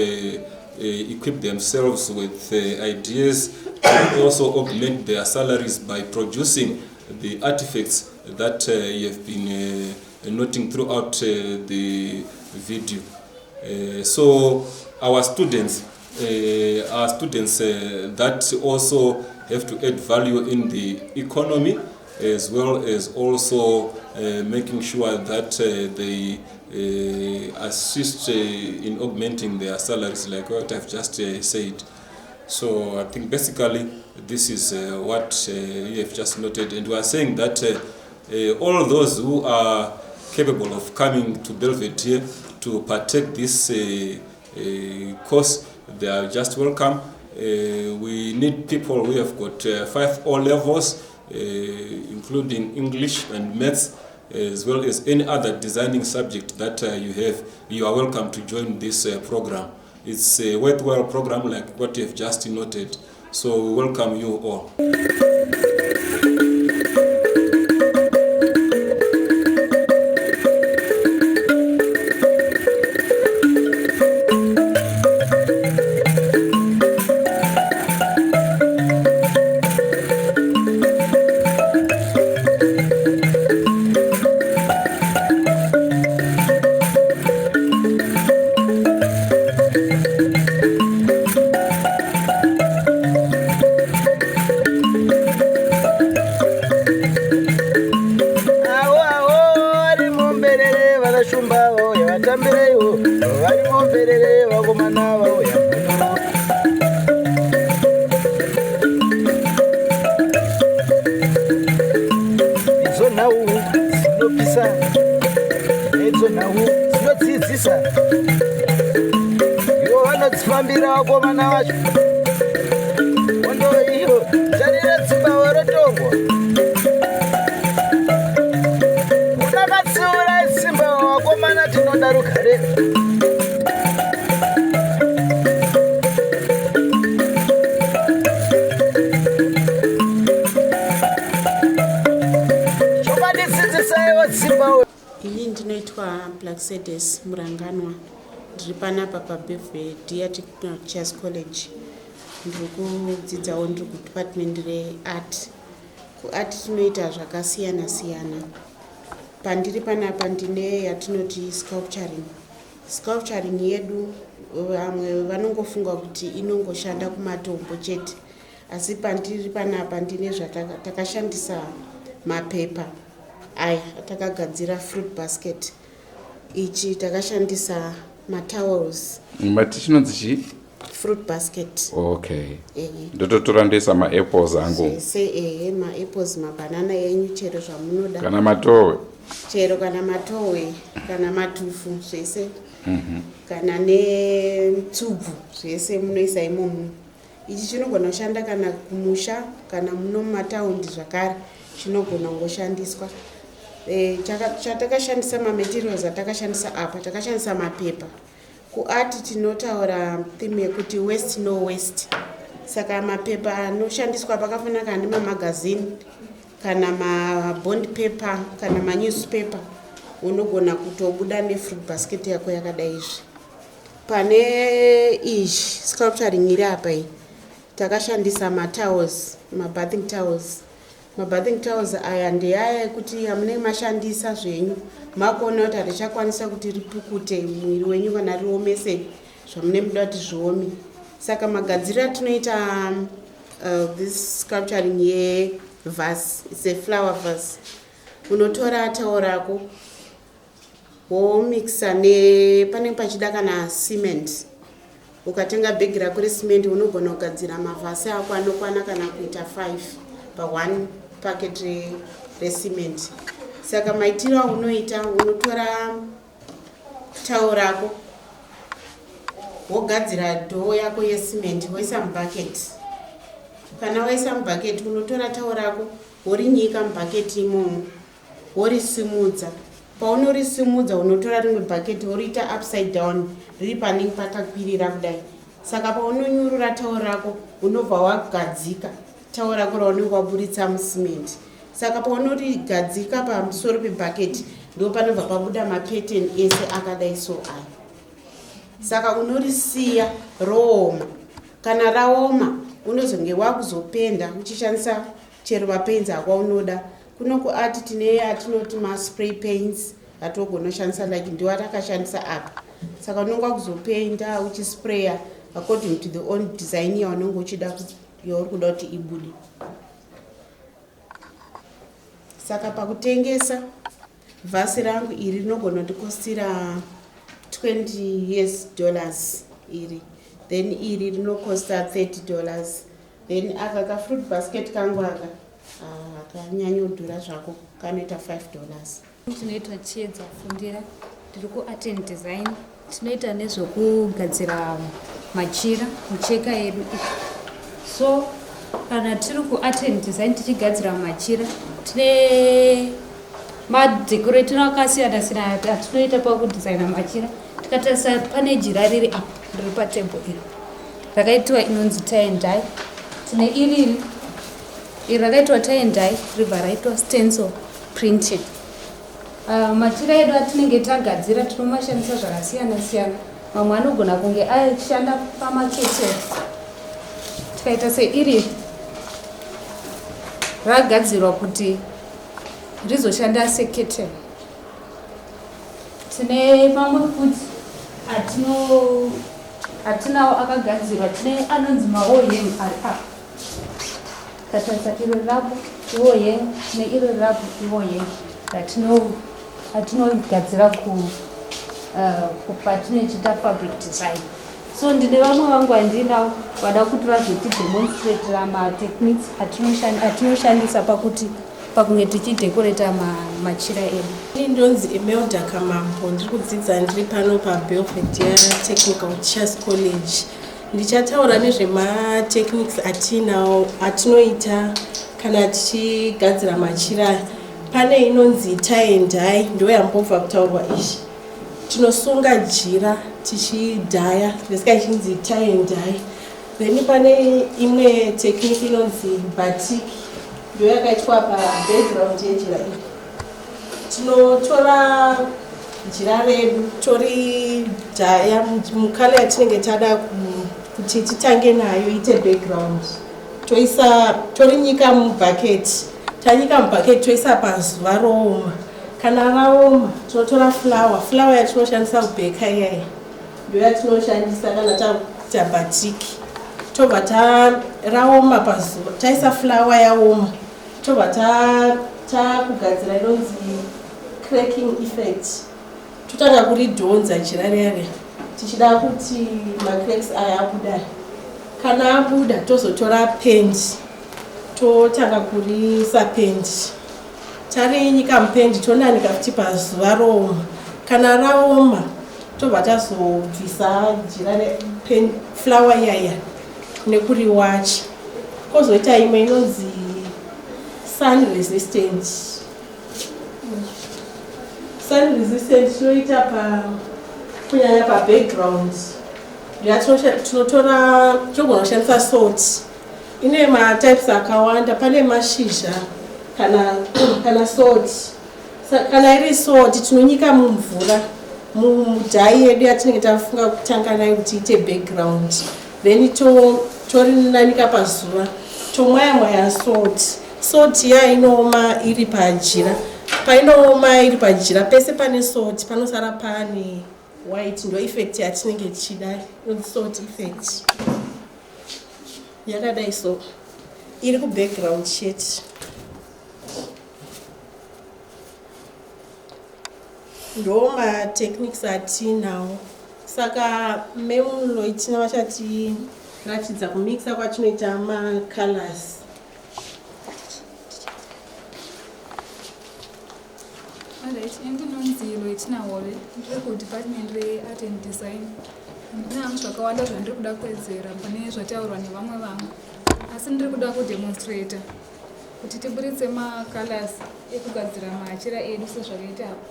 equip themselves with ideas to also augment their salaries by producing the artifacts that you have been noting throughout the video. So our students, that also have to add value in the economy, as well as also making sure that they assist in augmenting their salaries, like what I've just said. So I think basically this is what you have just noted, and we are saying that all those who are capable of coming to Belvedere to partake this course, they are just welcome. We need people who have got 5 O levels, including English and maths, as well as any other designing subject that you have. You are welcome to join this program. It's a worthwhile program like what you have just noted. So we welcome you all. Awo awo vari mumberere vanashumba vauya vatambireiwo, vari mumberere vakomana vauya mhunduro. Idzo nhau dzinopisa nedzo nhau dzinodzidzisa, ivo vanodzifambira vakomana vacho. Hondo iyo tarira dzimba rotongwa unakatsiura simba vakomana, tinoda rugare. Chokwadi dzidzisaiwo dzimba. Ini ndinoitwa Blacksedes Muranganwa, ndiri panapa paBelvedere Technical Teachers College. Ndiri kudzidzawo, ndiri kudepartment reart. Kuart tinoita zvakasiyana siyana. Pandiri panapa ndine yatinoti sculpturing. Sculpturing yedu vamwe vanongofunga kuti inongoshanda kumatombo chete, asi pandiri panapa ndine zvatakashandisa mapepa aya atakagadzira fruit basket. Ichi takashandisa matowels. Mati chinonzi chii? Fruit basket. Okay. Ehe. Ndototora ndoisa maapples angu. Zvese, ehe, maapples, mabanana enyu, chero zvamunoda. Kana matowe. Chero kana matowe, kana matufu, zvese. Kana netsubvu, zvese munoisa imomo. Ichi chinogona kushanda kana kumusha, kana muno mumataundi zvakare chinogona kungoshandiswa. Chatakashandisa, mamaterials atakashandisa apa, takashandisa mapepa. Kuart tinotaura theme yekuti waste no waste, saka mapepa anoshandiswa pakafanana kana nemamagazini, kana mabond paper, kana manewspaper, unogona kutobuda nefruit basket yako yakadai izvi. Pane izvi sculpturing iri apa iyi. Takashandisa matowels, mabathing towels. Mabathing towels aya ndeaya ekuti amunenge mashandisa zvenyu makuona kuti harichakwanisa kuti ripukute muviri wenyu kana riomese zvamune muda kuti zviome. Saka magadziriro atinoita this sculpturing yevase, it's a flower vase. Unotora towel rako womixa ne panenge pachida kana cement. Ukatenga bhegi rako recement unogona kugadzira mavhasi ako anokwana kana kuita 5 pa1 packet recement. Saka maitiro aunoita, unotora towel rako wogadzira dough yako yecement, woisa mubucket. Kana waisa mubucket, unotora towel rako worinyika mubucket imomo, worisimudza. Paunorisimudza, unotora rimwe bhaketi woriita upside down, riri panenge pakakwirira kudai. Saka paunonyurura towel rako, unobva wagadzika towel rako raunenge waburitsa musimende. Saka paunorigadzika pamusoro pebhaketi, ndo panobva pabuda mapattern ese akadai so aya. Saka unorisiya rooma. Kana raoma, unozonge wakuzopenda uchishandisa chero mapaints ako aunoda. Kuno kuart tine atinoti maspray paints atogona kushandisa, like ndiwo atakashandisa apa. Saka unonge wakuzopenda uchispraya according to the own design yaunenge uchida, yauri kuda kuti ibude. Saka pakutengesa, vhasi rangu iri rinogona kundikostira 20 US dollars iri, then iri rinokosta $30. Then aka kafruit basket kangu aka akanyanyodhura zvako, kanoita $5. Tinoitwa Chiedza Fundira, ndiri kuart and design. Tinoita nezvekugadzira machira, micheka yedu. So kana tiri kuart and design tichigadzira machira, tine madecoratiro akasiyana siyana atinoita pakudesigna machira. Tikatarisa pane jira riri apa, riri patable iri, rakaitwa inonzi tie and dye. Tine iriri, iri rakaitwa tie and dye, ribva raitwa stencil printing. Machira edu atinenge tagadzira tinomashandisa zvakasiyana siyana. Mamwe anogona kunge achishanda pamaketeni. Tikaita seiri, ragadzirwa kuti rizoshanda seketeni. Tine mamwe futi atinawo akagadzirwa. Tine anonzi mawall hang ari apa. Tikatarisa iro rapo iwall hang, tine iro rapo iwall hang atinogadzira ku patinochiita fabric design. So ndine vamwe vangu vandinavo vada kuti vazotidemonstratira matechniques atinoshandisa pakuti pakunge tichidecorata machira edu. Ini ndonzi Emelda Kamambo, ndiri kudzidza, ndiri pano paBelvedere Technical Teachers College. Ndichataura nezvematechniques atinawo atinoita kana tichigadzira machira. Pane inonzi tie and dye, ndo yambobva kutaurwa izvi. Tinosunga jira tichidhaya, ndesika ichinzi tie and dye. Then pane imwe technique inonzi batik, ndo yakaitwa pabackground yejira iri. Tinotora jira redu toridhaya mucolour yatinenge tada kuti titange nayo ite background. Toisa, torinyika mubhaketi. Tanyika mubhaketi, toisa pazuva rooma. Kana raoma, tinotora flour. Flour yatinoshandisa kubheka iyaya ndo yatinoshandisa kana takuita batik. Tobva raoma pazuva, taisa flour yaoma, tobva takugadzira inonzi cracking effect. Totanga kuridhonza jira riya riya tichida kuti macracks aya abuda. Kana abuda, tozotora pendi, totanga kuriisa pendi. Tarinyika mupendi, tonanika futi pazuva rooma. Kana raoma, tobva tazobvisa jira reflour iyaya nekuriwacha. Kwozoita imwe inonzi sun resistant. Sun resistant tinoita pa kunyanya pabackground. Tinotora, tinogona kushandisa salt, ine matypes akawanda. Pane mashizha kana salt. Kana iri salt, tinonyika mumvura mudye yedu yatinenge tafunga kutanga nayo kuti iite background. Then Torinanika pazuva, tomwaya mwaya salt. Salt iya inooma iri pajira. Painooma iri pajira pese pane salt panosara pane white, ndo effect yatinenge tichida, inonzi salt effect. Yakadai so iri kubackground chete. Ndo matechniques atinawo. Saka memuloitina vachatiratidza kumixa kwatinoita macolors. Alright, ini ndinonzi Loitina Hove, ndiri kudepartment reArt and Design. Ndine hangu zvakawanda zvandiri kuda kuwedzera pane zvataurwa nevamwe vangu, asi ndiri kuda kudemonstrata kuti tiburitse macolors ekugadzira machira edu sezvakaita apa.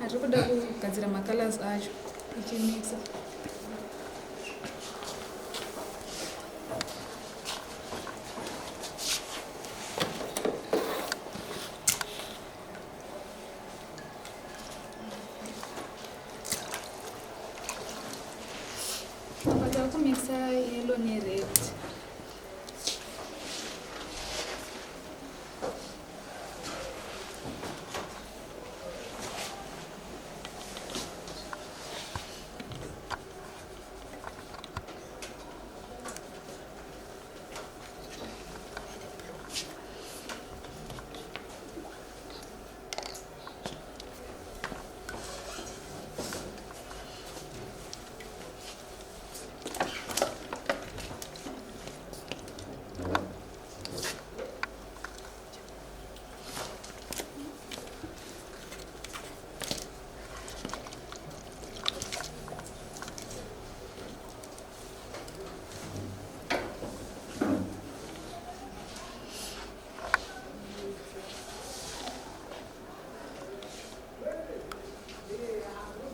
Atiri kuda kugadzira macolors acho tichimixa. Apa takumixa yellow nered.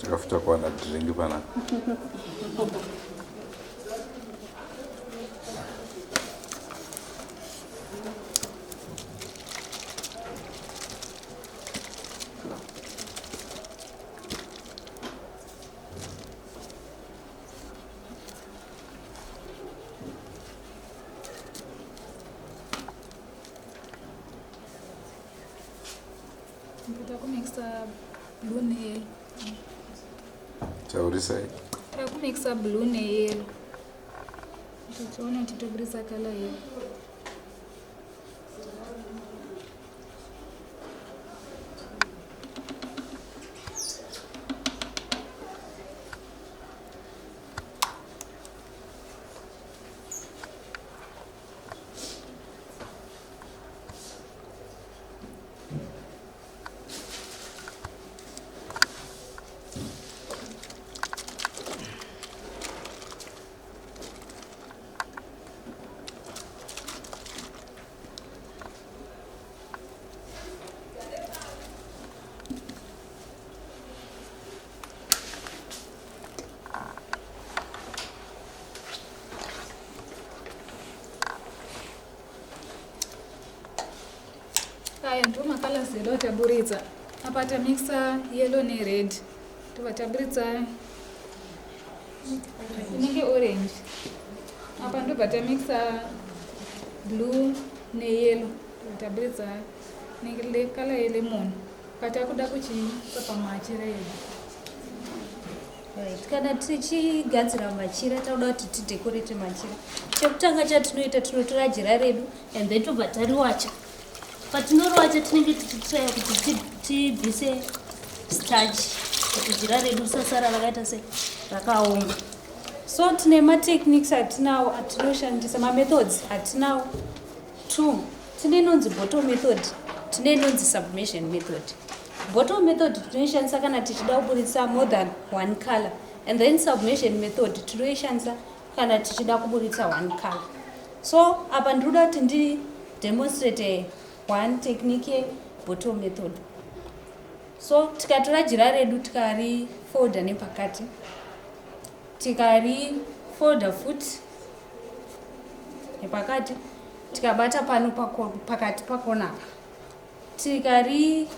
Takafuta kuwana drink panapa. Takumixa blue neyellow. Taurisai. Takumixa blue neyellow. Tichiona kuti toburitsa color yedu. Aya ndo macolors edu ataburitsa. Apa tamixa yellow nered, tobva taburitsa inenge orange. Apa ndobva tamixa blue neyellow, tobva taburitsa inenge color yelemon. Patakuda kuchiisa pamachira edu. Right. Kana tichigadzira machira tauda kuti tidecorate machira, chekutanga chatinoita tinotora jira redu and then tobva tariwacha. Patinoriwacha tinenge tichitraya kuti tibvise starch kuti jira redu risasara rakaita se rakaoma. So tine matechniques atinawo atinoshandisa, mamethods atinawo two. Tine inonzi bottle method, tine inonzi submersion method. Bottle method tinoishandisa kana tichida kuburitsa more than one color, and then submersion method tinoishandisa kana tichida kuburitsa one color. So apa ndinoda kuti ndidemonstrate one technique yebottle method. So tikatora jira redu tikarifolda nepakati, tikarifolda futi nepakati, tikabata pano pakati pakona apa, tikari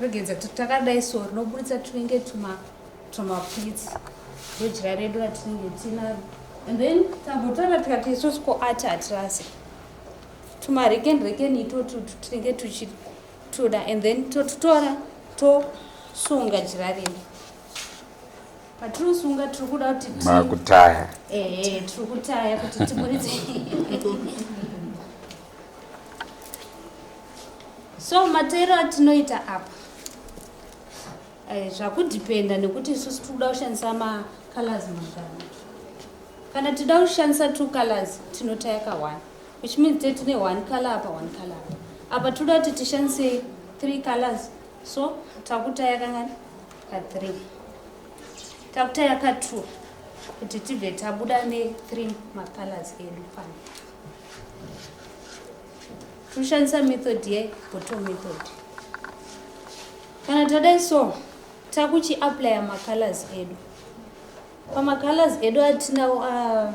regedza takadai so, rinoburitsa tunenge tumapitsi. Ndojira redu ratinenge tinaro. And then tambotaura tikati isusu kuart hatirasi tumarekeni rekeni itotu tinenge tuchituda and then totutora tosunga jira redu. Patinosunga tiri kuda kuti Makutaya. Ehe, tiri kutaya kuti tiburitse. So matayiro atinoita apa zvakudhipenda nekuti isusu tiri kuda kushandisa macolors mangani. Kana tida kushandisa two colors tinotaya ka one, which means te tine one color apa, one color apa. Apa toda kuti tishandise three colors, so takutaya kangani? Ka three. Takutaya ka two kuti tibve tabuda ne3 macolors edu pano. Toshandisa method yebottle method. Kana tadai so, takuchiapplya macolors edu. Pamacolors edu atinawo,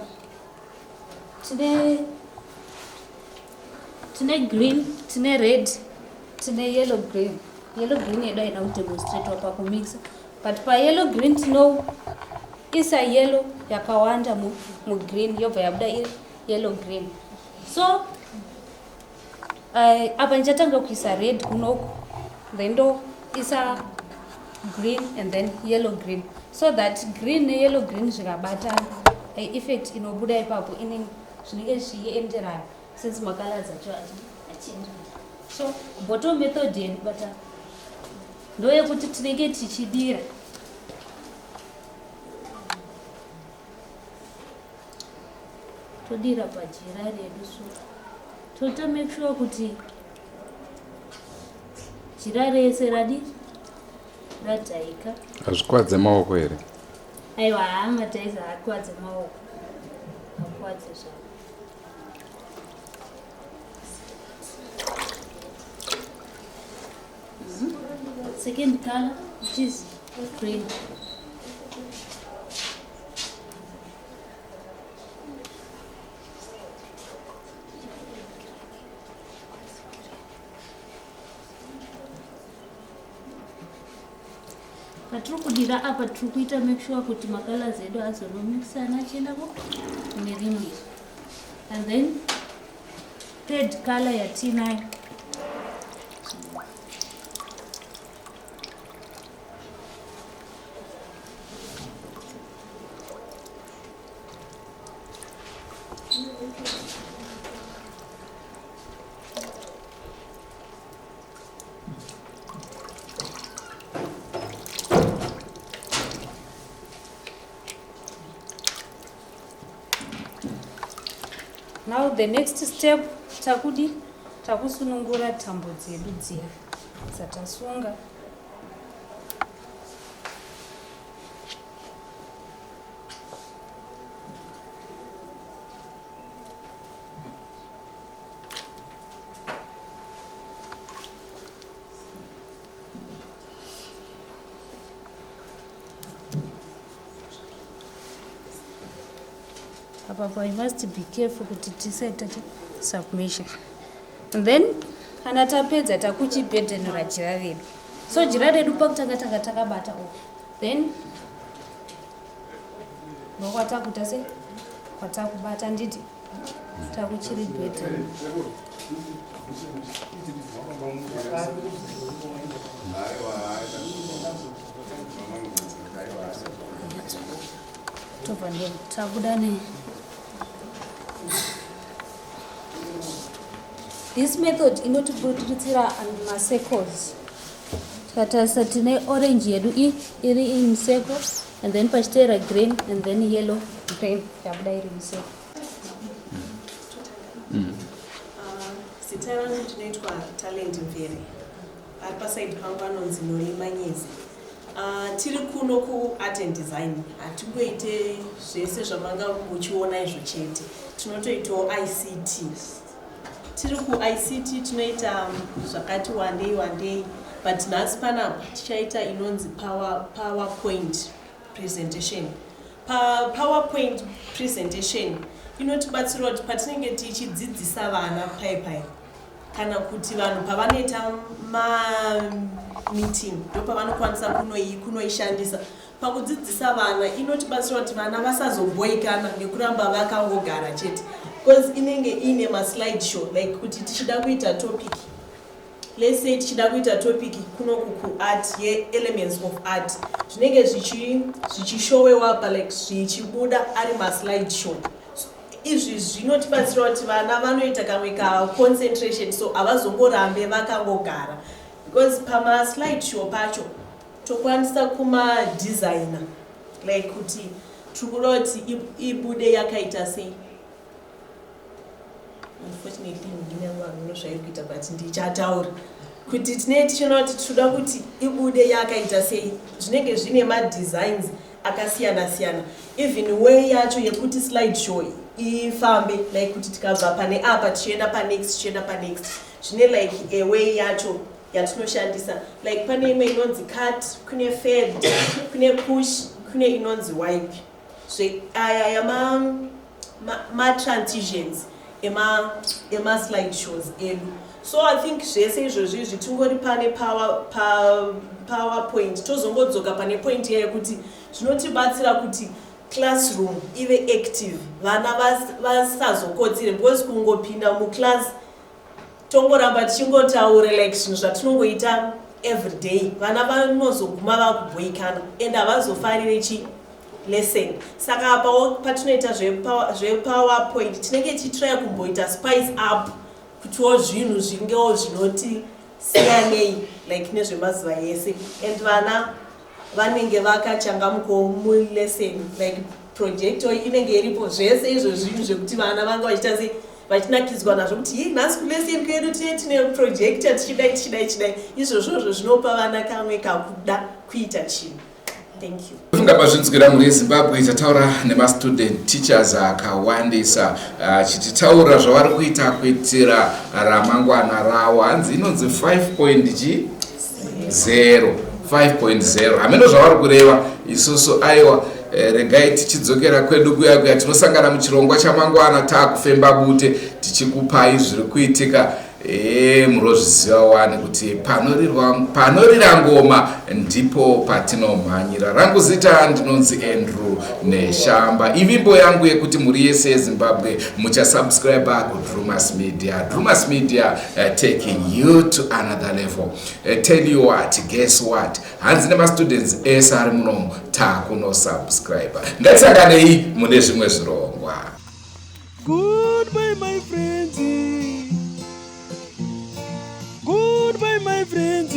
tine green, tine red, tine yellow green. Yellow green yedu haina kudemonstratwa pakumixa, but payellow green tinoisa yellow yakawanda mugreen, yobva yabuda iri yellow green. So apa ndichatanga kuisa red kunoku, then ndoisa green and then yellow green, so that green neyellow green zvikabatana, effect inobuda ipapo ine zvinenge zvichienderana, since macolors acho achienderana. So bottle method yedu bata ndoyekuti tinenge tichidira todira pajira redu, so toita make sure kuti jira rese radi radhaika. Hazvikwadze maoko here? Aiwa, haa, madyes haakwadze maoko, akwadze zvavo. Second color, which is green. Patiri kudira apa, tiri kuita make sure kuti macolors edu azonomixana achienda kune rimwe. And then third color yatinayo. Now the next step, takudi takusunungura tambo dzedu dziya dzatasunga. Apa you must be careful kuti tisaita submission. And then kana tapedza, takuchibhedhenura jira redu. So jira redu pakutanga tanga takabata uku, then ndokwatakuita se kwatakubata, nditi takuchiri bhedheni. Tobva ndo tabuda ne this method inotibuditsira macircles. Tikatarisa, tine orange yedu iri in circle, and then pachiteera green, and then yellow green yabuda iri mucircle. Zita rangu ndinoitwa Talent Mvere. Ari pasaidi pangu anonzi Nori Manyezi. Tiri kuno kuart and design. Hatingoite zvese zvamanga muchiona izvo chete, tinotoitawo ICT. Tiri kuICT, tinoita zvakati wandei wandei, but nhasi panapa tichaita inonzi PowerPoint presentation. PaPowerPoint presentation inotibatsira kuti patinenge tichidzidzisa vana pai pai, kana kuti vanhu pavanoita mameeting, ndo pavanokwanisa kunoishandisa. Pakudzidzisa vana inotibatsira kuti vana vasazobhoikana nekuramba vakangogara chete because inenge iine maslide show like kuti tichida kuita topic let's say tichida kuita topic kunoku kuart yeelements of art zvinenge zvichishowewa pa like zvichibuda ari maslide show. Izvi zvinotibatsira kuti vana vanoita kamwe kaconcentration so havazongorambe vakangogara because pamaslide show pacho tokwanisa kumadesigner like kuti tiri kuda kuti ibude yakaita sei. Unfortunately ndine vanhu zvairi kuita but ndichataura kuti tinee tichiona kuti tinoda kuti ibude yakaita sei. Zvinenge zvine madesigns akasiyana siyana, even way yacho yekuti slide show ifambe like kuti tikabva pane apa tichienda panext tichienda panext zvine like a way yacho yatinoshandisa. Like pane imwe inonzi cut, kune fade, kune push, kune inonzi wipe. Zve aya yama matransitions ema ema shows edu. So I think zvese izvozvi izvi tingori pane powerpoint tozongodzoka pane point iya yekuti zvinotibatsira kuti classroom ive active, vana vasazokotsire because kungopinda muclass tongoramba tichingotaura like zvinhu zvatinongoita everyday, vana vanozoguma vakubhoikana and havazofarire chi lesson. Saka apawo patinoita zvepowerpoint tinenge tichitraya kumboita spice up kutiwo zvinhu zvingewo zvinoti siyanei like nezvemazuva ese and vana vanenge vakachangamukawo mulesson like projector inenge iripo zvese izvo zvinhu zvekuti vana vanga vachiita sei vachinakidzwa nazvo kuti hii nhasi kulesson kwedu tine tine projector tichidai tichidai tichidai. Izvozvozvo zvinopa vana kamwe kakuda kuita chinhu. Thank you. Funga pazvinzwira mhuri yeZimbabwe, tataura nemastudent teachers akawandisa achititaura zvavari kuita kuitira ramangwana ravo. Hanzi inonzi 5.0 5.0 hameno zvavari kureva isusu. Aiwa, regai tichidzokera kwedu kuya kuya tinosangana muchirongwa chamangwana taakufemba bute tichikupai zviri kuitika. Munozviziva wani kuti panorira ngoma ndipo patinomhanyira. Rangu zita ndinonzi Andrew Neshamba. Ivimbo yangu yekuti mhuri yese yeZimbabwe muchasubscribe kuDrumas Media. Drumas Media, taking you to another level. Tell you what, guess what, hanzi nemastudents ese ari munomu takunosubscribe. Ngatisanganei mune zvimwe zvirongwa. Goodbye, my friends. Goodbye, my friends.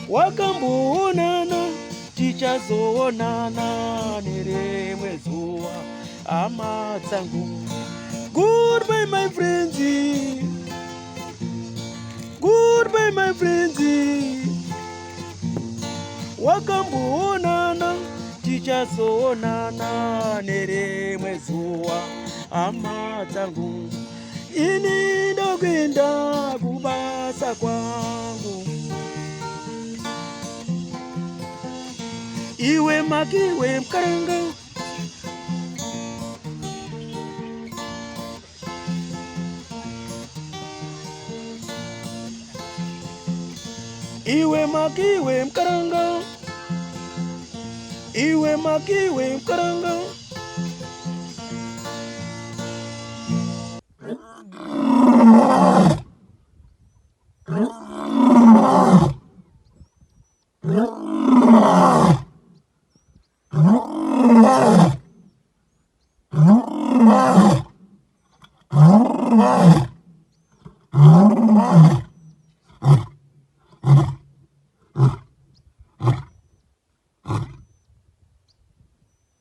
Wakamboonana, tichazoonana nerimwe zuva, hama dzangu. Goodbye, my friends. Goodbye, my friends. Wakamboonana, tichazoonana nerimwe zuva, hama dzangu. Ini ndokuenda kubasa kwangu. Iwe makiwe mukaranga. Iwe makiwe mukaranga. Iwe makiwe mukaranga.